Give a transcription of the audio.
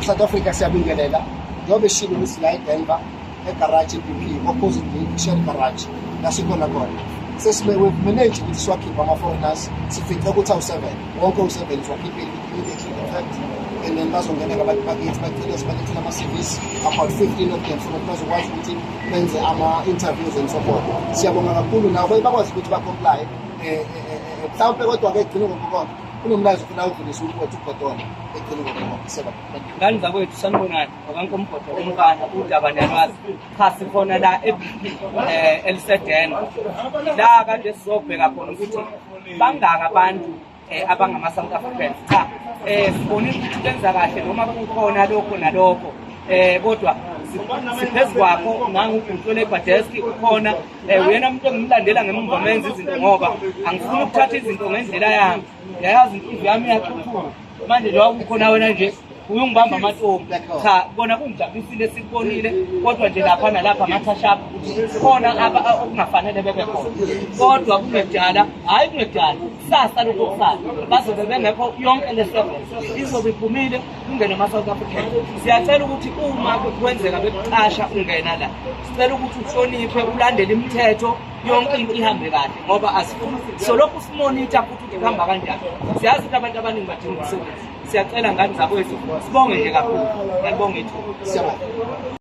South Africa, siyabingelela. Njengoba eshilo ukuthi la eDenver, egarage i-BP opposite Shell garage, la sikhona khona. Sesibe manage ukuthi siwakhiphe ama-foreigners. Sifice ukuthi awu-7 wonke, awu-7 siwakhiphile immediately in fact, and then bazongena-ke abantu bakithi. Bacele sibalethele ama-CVs, about 15 of them, so that bazokwazi ukuthi benze ama-interviews and so forth. Siyabonga kakhulu nabo, bakwazi ukuthi ba-comply. Mhlawumpe kodwa-ke egcine ngokho konke kunomlayezo ufuna udlulise umfowethu uGodole egcine ngokho konke. Siyabonga, thank you. Ngane zakwethu, sanibonani. Wakankomgodo umfana, udaba niyalwazi. Cha, sikhona la e-BP eliseDenver la kade sizobheka khona ukuthi bangaka abantu abangama-South Africans. Cha, sibonile ukuthi benza kahle noma kukhona lokho nalokho, kodwa siphezu kwakho. Nangu Labour Desk ukhona, uyena umuntu engimlandela ngemuva menza izinto, ngoba angifuni ukuthatha izinto ngendlela yami. Yayazi inhliziyo yami iyaxuthuka manje njengoba kukhona wena nje uyungibamba amatomu. Cha, kona kungijabulisile sikubonile, kodwa nje lapha nalapha ama-touch-up ukuthi khona okungafanele bebe khona, kodwa kungekudala, hhayi kungekudala, kusasa lokho kusasa bazobe bengekho. Yonke le seven izobe iphumile, kungene ama-South African. Siyacela ukuthi uma kwenzeka bekuqasha ungena la, sicela ukuthi uhloniphe, ulandele imithetho, yonke into ihambe kahle, ngoba asifuni solokhu si-monitor futhi ukuthi kuhamba kanjani. Siyazi ukuthi abantu abaningi badinga umsebenzi. Siyacela, ngane zakwethu, sibonge nje kakhulu, ngiyalibonga ithuba. Siyabonga.